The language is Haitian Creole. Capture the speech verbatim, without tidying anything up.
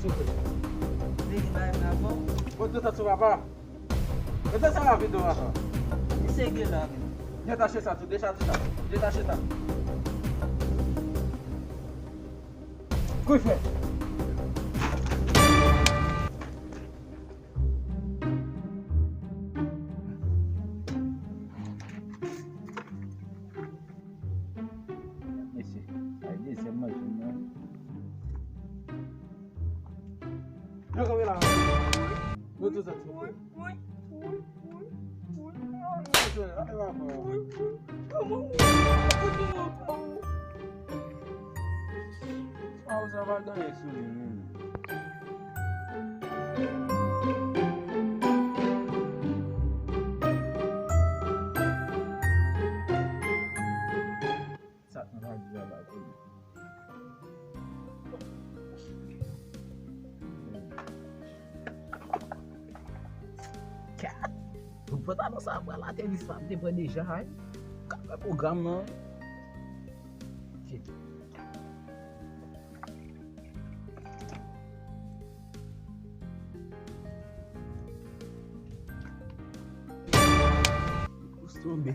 Souple. Vini bay m la, bon. Bon, tout sa sou papa. Mete sa nan videyo a sa. Li serye la, men. Detache sa tou, detache sa. Detache sa. Kouri fè. Mesye, sa e dezyèm manje m nan. Yo kanpe la. Yo tou sòti. Wi, wi, wi, wi, wi. Mesye, ale papa. Wi, wi. Kòman ou kote yo pa ou? A, ou sa pa gen anyen sou li, menm. Sa k nan lavi a la, tande. Kat! Yon pantalon sa pral ateri, sa m te pran deja, wi. Ka fè pwogram nan. Shit. Ous tonbe.